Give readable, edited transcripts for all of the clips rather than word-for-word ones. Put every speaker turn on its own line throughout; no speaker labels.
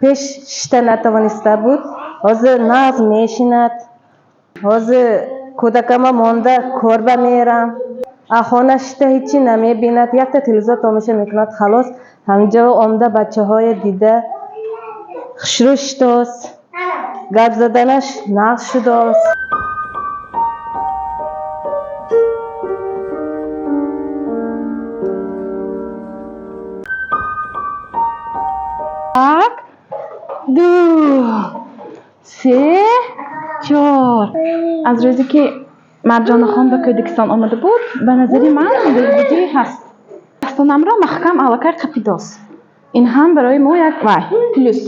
Пеш шишта натавониста буд, ҳозир нағз мешинад. Ҳозир кӯдакама монда корба мерам. Хона шишта ҳечи намебинад, якта телевизор тамошо мекунад, халос. Ҳаминҷо омада бачаҳоя дида хушрӯ шудааст, гап заданаш нағз шудааст.
Як, ду, се, чор. Аз рӯзе ки Марҷонахон ба Кӯдакистон омада буд, ба назари ман беҳбудӣ ҳаст. Дастонамро маҳкам аллакай қапидост. Ин ҳам барои мо як вай плюс.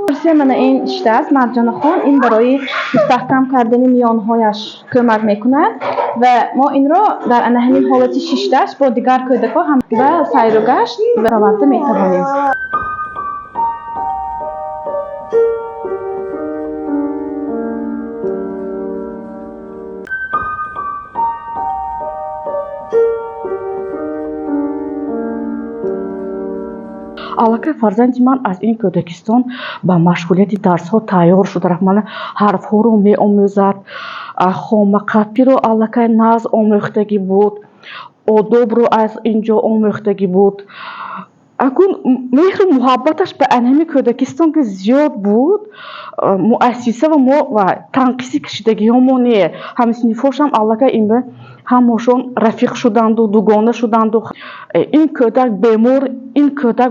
Курсия мана ин шидааст Марҷонахон, ин барои мустаҳкам кардани миёнҳояш кӯмак мекунад ва мо инро дар ана ҳамин ҳолати шиштааш бо дигар кӯдакҳо ҳам ба сайру гашт бароварда метавонем.
Аллакай фарзанди ман аз ин кӯдакистон ба машғулияти дарсҳо тайёр шуда рафт. Мана ҳарфҳоро меомӯзад, хомақапиро аллакай нағз омӯхтагӣ буд, одобро аз ин ҷо омӯхтагӣ буд. Акун меҳру муҳаббаташ ба анҳами кӯдакистон ки зиёд буд, муассиса ва мо ва танқиси кашидагиҳомо не. Ҳамсинфошам аллакай ин ҳамошон рафиқ шуданду, дугона шуданду. Ин кӯдак бемор, ин кӯдак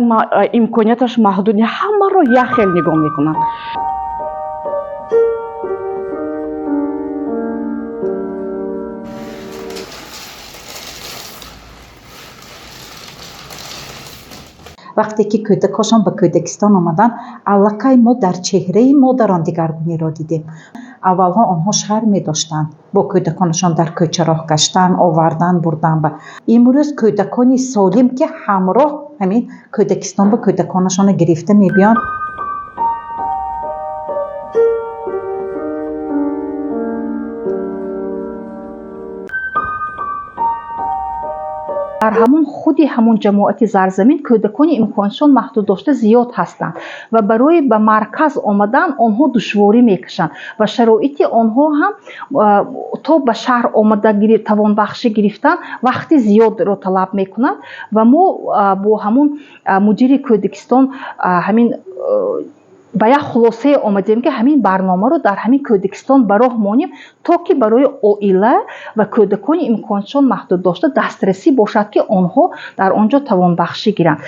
имконияташ маҳдуд, ҳамаро як хел нигоҳ мекунанд.
Вақте ки кӯдакҳошон ба кӯдакистон омаданд, аллакай мо дар чеҳраи модарон дигаргуниро дидем. Аввалҳо онҳо шарм медоштанд бо кӯдаконашон дар кӯча роҳ гаштан, овардан, бурдан. Ба имрӯз кӯдакони солим ки ҳамроҳ ҳамин кӯдакистон ба кӯдаконашонро гирифта мебиёнд.
Дар ҳамон худи ҳамон ҷамоати Зарзамин кӯдакони имконшон маҳдуд дошта зиёд ҳастанд ва барои ба марказ омадан онҳо душворӣ мекашанд ва шароити онҳо ҳам то ба шаҳр омада тавонбахшӣ гирифтан вақти зиёдро талаб мекунад ва мо бо ҳамон мудири кӯдакистон ҳамин ба як хулосае омадем, ки ҳамин барномаро дар ҳамин кӯдакистон ба роҳ монем, то ки барои оила ва кӯдакони имконшон маҳдуд дошта дастрасӣ бошад, ки онҳо дар он ҷо тавонбахшӣ гиранд.